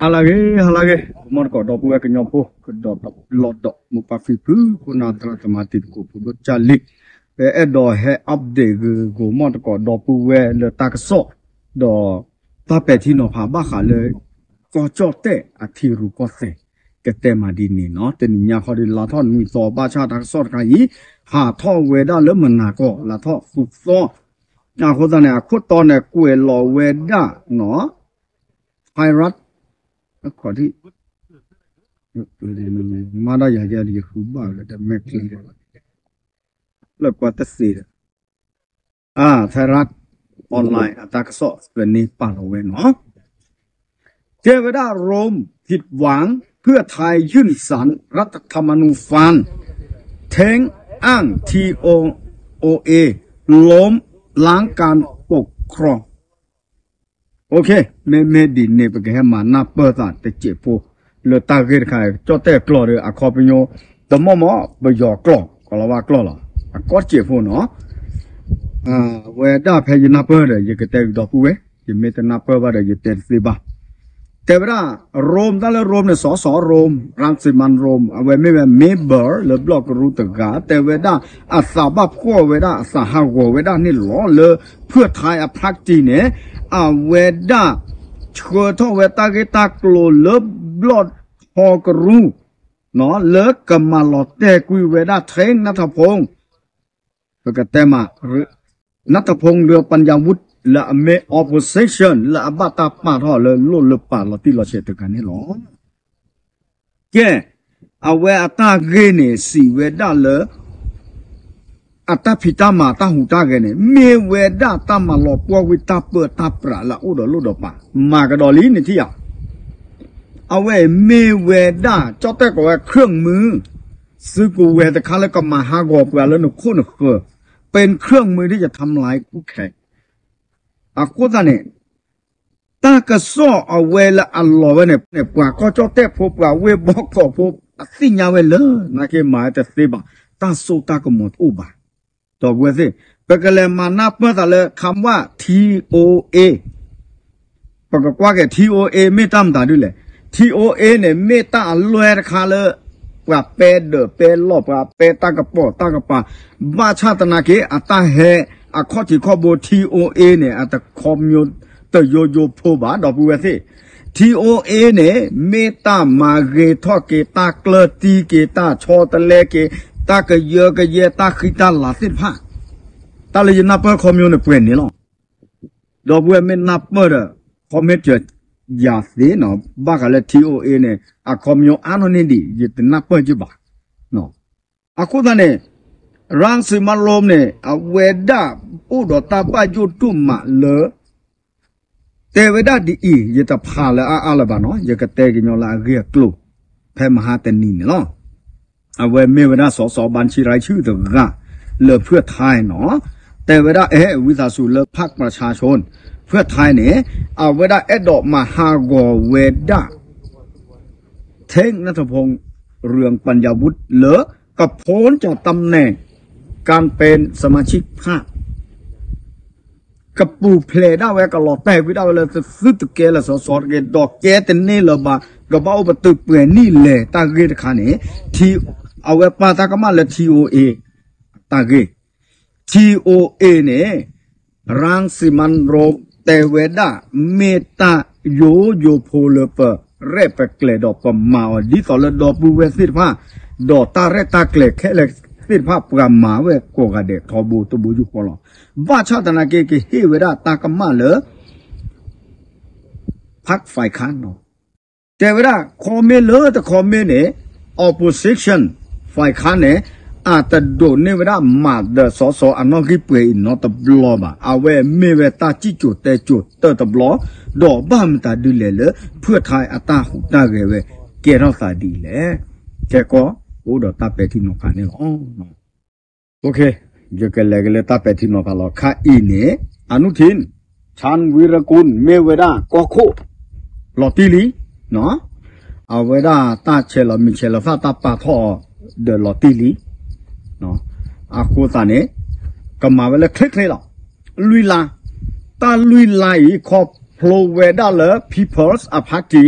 ဟါလၢအဂ့ၤ ဟါလၢအဂ့ၤ ဂီၤမီၢ်တကိး ဒီပုၢ်ဝဲၢ်ကညီဖိ ကဒီးတဘျီဒီး မိၢ်ပၢ်ဖံဖု ခိၣ်နၢ်သရၣ်သမါ တံၤသကိးဖိဒိၣ်ကၢ်လံၤ, ပအဲၣ်ဒိးဟဲ update ဂ့ၤ ဂီၤမီၢ်တကိး ဒီပုၢ်ဝဲၢ်လၢတၢ်ကစီၣ် ဒီးတၢ်ပဲာ်ထံနီၤဖးဘၣ်ဃးလၢ ကီၢ်ကၠီၣ်တဲၣ်အထံရူၢ်ကီၢ်သဲး ကတဲမးဒ်န့ၣ်နီၤ. တနံၤညါခီဒီး လါထီၣ်နွံသီ ဘၣ်ဆၣ်တၢ်ကစီၣ်တခါအံၤ ဟးထီၣ်ဝဲဒၣ်လၢမုၢ်နၤကီၢ် လါထီၣ်ဃုသီ, အဃိသတးန့ၣ် အခိၣ်တီန့ၣ် ကွဲးလီၤဝဲဒၣ်နီၤ Thai Rat မၤဒၣ်ယၤကဲဒီး ယဃုဘၣ်ဝဲဒီး မဲာ်ချံ လၢကွၢ်တသ့ဒီး Thai Rat Online အတၢ်ကစီၣ်သန့ပာ်လီၤဝဲနီၤ. တဲဝဲဒၣ် Rome ผิดหวัง เพื่อไทยยื่นศาลรัฐธรรมนูญ แท้งอ้าง ที โอ เอ ล้มล้างการปกครอง โอเค မ့မ့ၢ်ဒ်န့ၣ် ပကဟဲမၤနၢ်ပၢၢ်သးတစဲးဖိ လၢတၢ်ဂ့ၢ်တခါ ကၠီၣ်တဲၣ်ကျိာ်ဒီး အခီပညီ တမီၢ်မီၢ် ပယီၤကျိာ် ကီၤလၤဝါကျိာ်လီၤ. အကီၢ်တစဲးဖိနီၤ အဝဲဒၣ်ဖဲယနၢ်ပၢၢ်ဒီး ယကတဲကဒီးပုၢ်ဝဲၢ်, ယမ့ၢ်တနၢ်ပၢၢ်ဘၣ်ဒီး ယတဲတသ့ဘၣ်. တဲဝဲဒၣ် Rome တၢ်လၢ Rome န့ၣ် စီၤစီၤ Rome ရၣ်စံမၣ် Rome အဝဲမ့ၢ်ဝဲ member လၢဘျီၣ်ကရူၢ်တဂၤ တဲဝဲဒၣ် အသးဘၣ်ဖှီၣ်ဝဲဒၣ် အသးဟးဂီၤဝဲဒၣ်န့ၣ်လီၤ. လၢ ဖုၣ်ထါအ party န့ၣ် အဝဲဒၣ် ဆှၢထီၣ်ဝဲတၢ်ဂ့ၢ်တၢ်ကျိၤလၢဘျီၣ်ထီကရူၢ် လၢကမၤလီၤတဲာ်ကွံာ်ဝဲဒၣ် ထဲ နၢ်ထီၣ်ဖိ ပကတဲမး နၢ်ထီၣ်ဖိ လၢပၣ်ယၤဝူး လၢအမ့ၢ် opposition လၢအဘၣ်တၢ်ပာ်ထီၣ်လၢလိၣ်လၢပာ်လီၤတံၢ်လီၤဆဲးတဂၤန့ၣ်လီၤ. ကဲ, အဝဲအတၢ်ဂ့ၢ်န့ၣ် စံးဝဲဒၣ်လၢ အတၢ်ဖံးတၢ်မၤတၢ်ဟူးတၢ်ဂဲၤန့ၣ် မ့ၢ်ဝဲဒၣ်တၢ်မၤလီၤပှီၢ်ကွံာ်တၢ်ပၢတၢ်ပြးလၢအအိၣ်ဒီးလိၣ်ဒီးပာ် မၤကဒီးလံန့ၣ်ထံၣ်ဧါ. အဝဲမ့ၢ်ဝဲဒၣ် ကၠီၣ်တဲၣ်ကိးဝဲ เครื่องมือ သုးကဝဲၤတခါလၢကမၤဟးဂီၤပှၤလၢနခိၣ်နဃၢၤ เป็นเครื่องมือที่จะทำลายคู่แข่ง အဃိသတးန့ၣ် တၢ်ကစီၣ်အဝဲလၢအလီၤဝဲန့ၣ် ပှၤကီၢ်ကၠီၣ်တဲၣ်ဖိ ပှၤဝ့ၢ်ဘီကီၢ်ဖိ အသ့ၣ်ညါဝဲလၢ နာ်က့မၤတသ့ဘၣ်, တၢ်စိတၢ်ကမီၤတအိၣ်ဘၣ်. ဒီပုၢ်ဝဲၢ်သ့ၣ်, ပကလဲၤမၤနၢ်ပၢၢ်သးလၢ คำว่า ที โอ เอ ပကကွၢ်က့ၤ ထံ အိ เอ မ့ၢ်တၢ်မတၤဒ်လဲၣ်. ထံ အိ เอ န့ၣ် မ့ၢ်တၢ်အလွဲတခါလၢ ပှၤပဲဒၢးပဲလီၢ် ပှၤပဲတၢ်ကပီၤတၢ်ကပၤ, ဘၣ်ဆၣ်သနာ်က့ အတၢ်ဟဲ အခီၣ်ထံးခီၣ်ဘိ ထံ အိ เอ န့ၣ် အတခီပညီတယိယိဖိဘၣ် ဒီပုၢ်ဝဲၢ်သ့ၣ်. ထံ အိ เอ န့ၣ် မ့ၢ်တၢ်မၤဂ့ၤထီၣ်က့ၤ တၢ်ကျၢၢ်တံၢ်က့ၤ တၢ်ဆီတလဲက့ၤ တၢ်ကယၢကယဲ တၢ်ဃံတၢ်လၤသ့ၣ်တဖၣ်, တၢ်လၢယနၢ်ပၢၢ်ခီပညီန့ၣ်ပှဲၤန့ၣ်လီၤ. ဒီပုၢ်ဝဲၢ်မ့ၢ်နၢ်ပၢၢ်ဒီး comment ယၤသ့နီၤ, ဘၣ်ဃးလၢ ထံ အိ เอ န့ၣ် အခီပညီအါနီၢ်န့ၢ်ဒံး ယတနၢ်ပၢၢ်က့ၤဘၣ်. အဃိသတးန့ၣ် ရၣ်စံမၣ် Rome န့ၣ် အဝဲဒၣ်အိၣ်ဒီးတၢ်ဘၣ်ယိၣ်ဒိၣ်မးလၢ တဲဝဲဒၣ်ဒ်အံၤ, ယတဖးလၢအါအါလၢၤဘၣ်နီၤ, ယကတဲကညီလၢအဂ့ၢ်အကျိၤ ဖဲမဟါတနံၤန့ၣ်လီၤ. အဝဲမ့ၢ်ဝဲဒၣ်စီၤစီၤဘၣ်ဆံရၢ်ဆူၣ်တဂၤ လၢဖုၣ်ထါနီၤ, တဲဝဲဒၣ်အဲၣ်ဝံသးစူၤလၢ พรรคประชาชน ဖုၣ်ထါန့ၣ် အဝဲဒၣ်အဲၣ်ဒိးမၤဟးဂီၤဝဲဒၣ် ထဲ နၢ်ထီၣ်ဖိ เรืองปัญญาวุฒิ လၢက พ้นจากตำแหน่งการเป็นสมาชิกพรรค ကပူၤဖျဲးဒၣ်ဝဲ ကလီၤတဲာ်ကွံာ်ဒၣ်ဝဲလၢ သုတကဲလၢာ်စီၤစီၤတဂ့ၤ ဒီးကဲတန့ၢ်လၢၤဘၣ်, ကဘၣ်အိၣ်ပတုာ်ပှဲၤနံၣ်လဲၣ် တၢ်ဂ့ၢ်တခါန့ၣ် အဝဲပာ်တၢ်ကမၣ်လၢ ထံ အိ เอ တၢ်ဂ့ၢ် ထံ အိ เอ န့ၣ် ရၣ်စံမၣ် Rome တဲဝဲဒၣ် မ့ၢ်တၢ်ယိယိဖိလၢပရဲၣ်ပကျဲၤဒီးပမၤအီၤ ဒ်သိးလၢဒီပုၢ်ဝဲၢ်သ့ၣ်တဖၣ်, ဒီးတၢ်ရဲၣ်တၢ်ကျဲၤခဲလၢာ်သ့ၣ်တဖၣ် ပှၤမၤဝဲကိးဂၤဒဲးထီဘိတဘိယူၢ်ဃီလီၤ. ဘၣ်ဆၣ်သနာ်က့ ကဟ့ၣ်ဝဲဒၣ်တၢ်ကမၣ်လၢ พรรคฝ่ายค้านနီၤ တဲဝဲဒၣ် ခီမ့ၢ်လၢတခီမ့ၢ်န့ၣ် opposition ฝ่ายค้านန့ၣ် အတဒိးန့ၢ်ဝဲဒၣ်မးဒီးစီၤစီၤအနီၣ်ဂံၢ်ပှဲၤအံၤနီတဘျီဘၣ်. အဝဲမ့ၢ်ဝဲတၢ်စံၣ်စိၤတဲစိၤတၢၢ်တဘျီ, ဒီးဘၣ်မတၤဒုလဲၣ်လၢ ဖုၣ်ထါအတၢ်ဟူးတၢ်ဂဲၤဝဲ ကဲထီၣ်သးဒ်လဲၣ်. ခဲကီ အိၣ်ဒီးတၢ်ပဲာ်ထံနီၤဖးန့ၣ်လီၤ. ယကလဲၤက့ၤလၢတၢ်ပဲာ်ထံနီၤဖးလီၤ. ခါအံၤန့ၣ် အနုထင် ชาญวีรกูล မ့ၢ်ဝဲဒၣ်ကီၢ်ခိၣ် လီၤတံၢ်လံ, အဝဲဒၣ်တၢ်ဆဲးလီၤမံၤဆဲးလီၤသၣ်တၢ်ပာ်ထီၣ်အီၤဒီးလီၤတံၢ်လံ. အဃိသတးန့ၣ် ကမၤဝဲလၢချ့ချ့လီၤ. လွံၢ်လါ, တၢ်လွံၢ်လါအံၤ ခီဖျိဝဲဒၣ်လၢ People's Party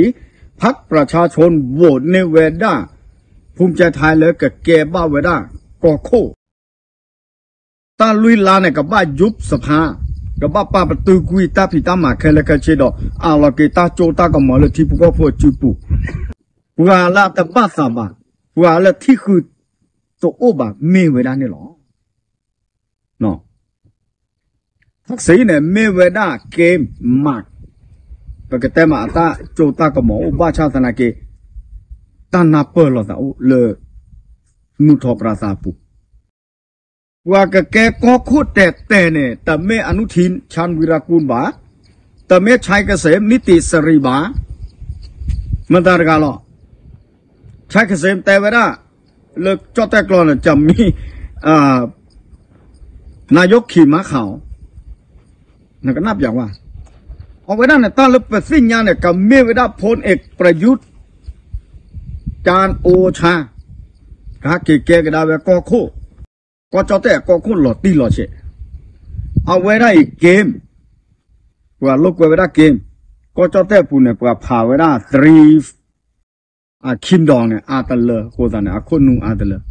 พรรคประชาชน vote န့ၢ်ဝဲဒၣ် ภูมิใจไทย လၢကကဲဘၣ်ဝဲဒၣ်ကီၢ်ခိၣ် တၢ်လွံၢ်လါန့ၣ် ကဘၣ် ยุบสภา, ကဘၣ်ပာ်ပတုာ်ကွံာ်တၢ်ဖံးတၢ်မၤခဲလၢာ်ခဲဆ့ဒီး အးလီၤက့ၤတၢ်စိတၢ်ကမီၤလၢထံဖိကီၢ်ဖိအစုပူၤ, ပှၤလၢအတဘၣ်သးဘၣ်, ပှၤလၢထံဃုာ်တအိၣ်ဘၣ် မ့ၢ်ဝဲဒၣ်န့ၣ်လီၤ. ထၣ်စ့န့ၣ် မ့ၢ်ဝဲဒၣ် game မး, ပကတဲမးအတၢ်စိတၢ်ကမီၤအိၣ်ဘၣ်ဆၣ်သနာ်က့ တၢ်နၢ်ပၢၢ်လိာ်သးအိၣ်လၢ နူၢ်ထီၣ်ပြးသးအပူၤ ပှၤကကဲကီၢ်ခိၣ်တဲာ်တဲာ်န့ၣ် တမ့ၢ်အနုထံၣ် ชาญวีรกูล ဘၣ်, တမ့ၢ် ชัยเกษม นิติสิริ ဘၣ်, မတၤတဂၤလီၤ. ชัยเกษม တဲဝဲဒၣ် လၢကၠီၣ်တဲၣ်ကျီန့ၣ် จะมี นายกขี่ม้าขาว နကနၣ်ပျးဝဲ အဝဲဒၣ်န့ၣ် တၢ်လၢပသ့ၣ်ညါန့ၣ် ကမ့ၢ်ဝဲဒၣ် พลเอกประยุทธ์ จันทร์โอชา ကဟဲက့ၤကဲကဒါဝဲကီၢ်ခိၣ်, ကီၢ်ကၠီၣ်တဲၣ်အကီၢ်ခိၣ်လီၤတံၢ်လီၤဆဲး, အဝဲဒၣ်အံၤ game, ပှၤလိာ်ကွဲဝဲဒၣ် game, ကီၢ်ကၠီၣ်တဲၣ်အပူၤန့ၣ် ပှၤဖးဝဲဒၣ် three အ kingdom န့ၣ် အါတလၢအဃိသတးန့ၣ် အခိၣ်နူာ်အါတလၢ,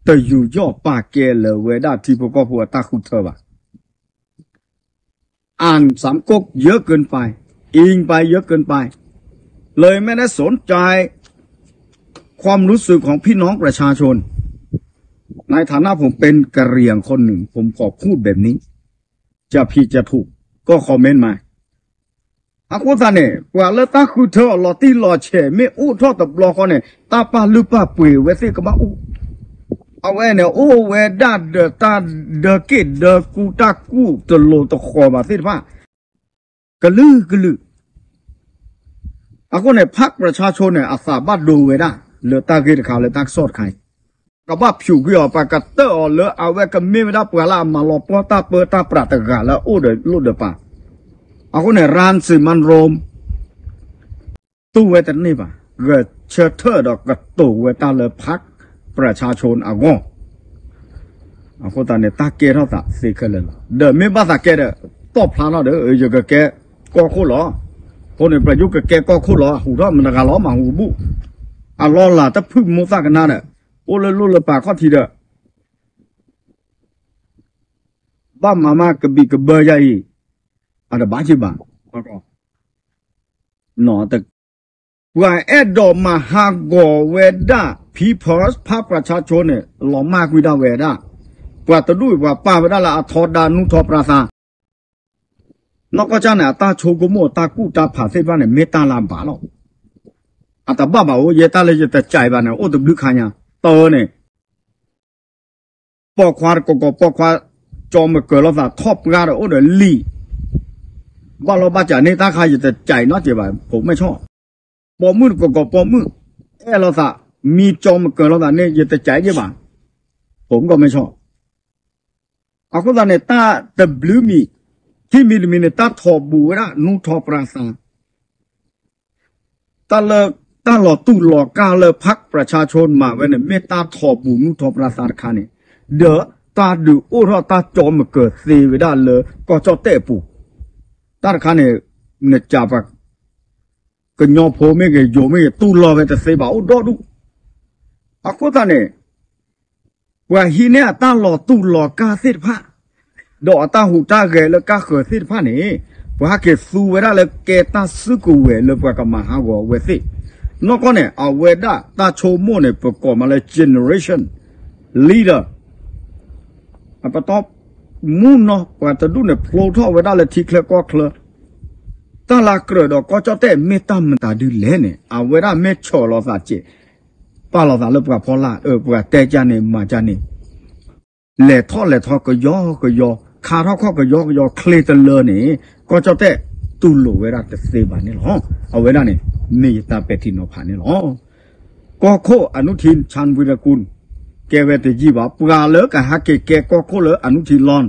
တယူးယီၣ်ပာ်ကဲလၢၤဝဲဒၣ်ထံဖိကီၢ်ဖိအတၢ်ဃုထၢဘၣ်. อ่านสามก๊กเยอะเกินไป, อิงไปเยอะเกินไป เลยไม่ได้สนใจความรู้สึกของพี่น้องประชาชน ในฐานะผมเป็นกะเหรี่ยงคนหนึ่ง ผมขอพูดแบบนี้ จะผิดจะถูก ก็คอมเมนต์มา အဃိသတးန့ၣ် ပှၤလၢတၢ်ဃုထၢအီၤလီၤတံၢ်လီၤဆဲး မ့ၢ်အိၣ်ထီၣ်တဘျီဃီန့ၣ် တၢ်ပာ်လုၢ်ပာ်ပှ့ၤဝဲသ့ၣ်ကဘၣ်အိၣ်, အဝဲန့ၣ် အိၣ်ဝဲဒၣ်ဒီးတၢ်ဒၢက့ၣ်ဒၢကူတၢ်ကူၣ်တလိၤတဃီၤဘၣ်သ့ၣ်တဖၣ် ကလုာ်ကလုာ် အဃိန့ၣ် พรรคประชาชน န့ၣ် အသးဘၣ်ဒိဝဲဒၣ် လၢတၢ်ဂ့ၢ်တခါ လၢတၢ်ကစီၣ်တခါအံၤ ကဘၣ်ဖျိးကွံာ်အီၤ ပှၤကတၢၣ်အီၤလၢအဝဲကမ့ၢ်ဝဲဒၣ်ပှၤလၢအမၤလီၤပှီၢ်တၢ်ပၢတၢ်ပြးတဂၤလၢအအိၣ်ဒီးလိၣ်ဒီးပာ်, အဃိန့ၣ် รังสิมันต์โรม တူၢ်ဝဲတန့ၢ်ဘၣ်, ဂဲၤဆၢထၢၣ်ဒီးကတိၤဝဲတၢ်လၢ พรรคประชาชน အဂီၢ် အဃိသတးန့ၣ် တၢ်ကဲထီၣ်သးသ့ခဲလၢာ်လီၤ. ဒီးမ့ၢ်ဘၣ်သးကဲဒီး တီၣ်ဖျါထီၣ်ဒီး ယကကဲကီၢ်ခိၣ်လီၤ. အဃိန့ၣ် ပယုၢ်ကကဲကီၢ်ခိၣ်လီၤ ဟူးထီၣ်မတၤတဂၤလီၤ မၤဟူးဘူး, အလီၢ်လၤတဖုၣ်မိၢ်သၣ်ကနါဒီး အိၣ်လၢလိၣ်လၢပာ်ခီၣ်ထံးဒီး ဘၣ်မၤမးကဘံၣ်ကဘၢယၤအံၤ အတဘၣ်က့ၤဘၣ်. ပှၤအဲၣ်ဒိးမၤဟးဂီၤဝဲဒၣ် People's พรรคประชาชน န့ၣ် လီၤမၢ်ကွံာ်ဒၣ်ဝဲဒၣ်, ပှၤတဒူၣ်အံၤ ပှၤပာ်ဝဲဒၣ်လၢအထီဒါနူၢ်ထီၣ်ပြးသး, နီၢ်ကီၢ်ကၢ်န့ၣ် အတၢ်ဆိကမိၣ်တၢ်ကူၣ်တၢ်ဖးသ့ၣ်တဖၣ်န့ၣ် မ့ၢ်တၢ်လၢအဘၣ်လီၤ. အတဘၣ်ဘၣ်အိၣ် ယဲတၢ်လၢယတစဲးဘၣ်န့ၣ် အိၣ်တဘျုးခါညါ, တၢ်န့ၣ် ပိာ်ခွါတကီၢ်ကီၢ် ပိာ်ခွါ ကၠီမကၢၤလိာ်သး ထီၣ်ပှၢ်ဒီးအိၣ်ဒီးလံာ်, ဘၣ်လီၤဘၣ်စးန့ၣ် တၢ်ခါယတစဲးနီတစဲးဘၣ် ဖိမဲာ်ဆီၣ်, ပိာ်မုၣ်တကီၢ်ကီၢ် ပိာ်မုၣ် အဲၣ်လိာ်သး မံကၠီမကၢၤလိာ်သးန့ၣ် ယတစဲးက့ၤဘၣ် ဖိကီၢ်မဲာ်ဆီၣ်. အဃိသတးန့ၣ် တၢ်တဘျုးမံၤ ခံမံၤတမံၤန့ၣ် တၢ်ထီၣ်ဘူးဝဲဒၣ် နူၢ်ထီၣ်ပြးသး တၢ်လၢ တၢ်လီၤတူၢ်လီၤကာ်လၢ พรรคประชาชน မၤဝဲန့ၣ် မ့ၢ်တၢ်ထီၣ်ဘူးနူၢ်ထီၣ်ပြးသးတခါန့ၣ်, ဒီးတၢ်ဒုးအိၣ်ထီၣ်တၢ်ကၠီမကၢၤသ့ဝဲဒၣ်လၢကီၢ်ကၠီၣ်တဲၣ်အပူၤ, တၢ်တခါန့ၣ် နကးပှၤ ကညီဖိမ့ၢ်ဂ့ၤ ယိၤမ့ၢ်ဂ့ၤ တူၢ်လိာ်ဝဲတသ့ဘၣ် အိၣ်ဒီဒူၣ်. အဃိသတးန့ၣ် ပှၤဟံးန့ၢ်အတၢ်လီၤတူၢ်လီၤကာ်သ့ၣ်တဖၣ် ဒီးအတၢ်ဟူးတၢ်ဂဲၤလၢကါဃၢၤသ့ၣ်တဖၣ်န့ၣ်, ပှၤဟဲက့ၤသူဝဲဒၣ်လၢကဲတၢ်စုကဝဲၤလၢပှၤကမၤဟးဂီၤအဝဲသ့ၣ်. နီၢ်ကီၢ်န့ၣ် အဝဲဒၣ်တၢ်ဆိကမိၣ်န့ၣ် ပကိးမးလၢ generation leader အပတီၢ်မုၢ်နီၢ် ပှၤတဒူၣ်န့ၣ် ဖျိထီၣ်ဝဲဒၣ်လၢထံချၢကီၢ်ချၢ, တၢ်လၢကြၢးဒီးကီၢ်ကၠီၣ်တဲၣ်မ့ၢ်တၢ်မတၤဒ်လဲၣ်န့ၣ် အဝဲဒၣ်မ့ၢ်ဆှၢလီၤသးစဲး ပာ်လီၤသးလၢပှၤဖီလာ် အၢ ပှၤတဲကၢ်န့ၣ် မၤကၢ်န့ၣ် လဲၤထီၣ်လဲၤထီၣ်ကယီကယီ, ခါထီၣ်ခီၣ်ကယီကယီ ချ့တလၢန့ၣ် ကီၢ်ကၠီၣ်တဲၣ်တူၢ်လိာ်ဝဲဒၣ်တသ့ဘၣ်န့ၣ်လီၤ. အဝဲဒၣ်န့ၣ် မ့ၢ်ယတၢ်ပဲာ်ထံနီၤဖးန့ၣ်လီၤ. ကီၢ်ခိၣ် อนุทิน ชาญวีรกูล ကဲဝဲတယံာ်ဘၣ်. ပှၤလၢကဟဲက့ၤကဲကီၢ်ခိၣ်လၢ อนุทิน လီၢ်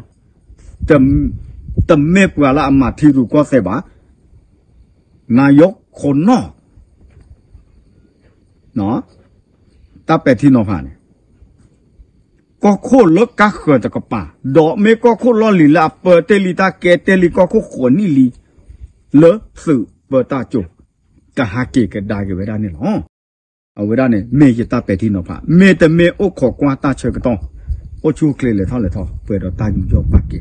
တမ့ၢ်ပှၤလၢအမၤထံရူၢ်ကီၢ်သဲးဘၣ်. နယိခိၣ်နီၢ် တၢ်ပဲာ်ထံနီၤဖးန့ၣ် ကီၢ်ခိၣ်လၢကါဃၢၤတကပၤ, ဒီးမ့ၢ်ကီၢ်ခိၣ်လီၢ်လံၤလၢအပၢတ့ၢ်လံတၢ်ကဲတ့ၢ်လံကီၢ်ခိၣ်ဃိးနံၣ်လံ လၢသုးပၢတၢ်ကၠိၤ, ကဟးက့ၤကဒါက့ၤဝဲဒၣ်န့ၣ်လီၤ. အဝဲဒၣ်န့ၣ် မ့ၢ်ယတၢ်ပဲာ်ထံနီၤဖး, မ့တမ့ၢ်အိၣ်ခိးကွၢ်တၢ်ဆၢကတီၢ်, အိၣ်ဆူၣ်အိၣ်ချ့လဲၤထီၣ်လဲၤထီၣ် ပှဲၤဒီးတၢ်ယူးယီၣ်ပာ်ကဲ,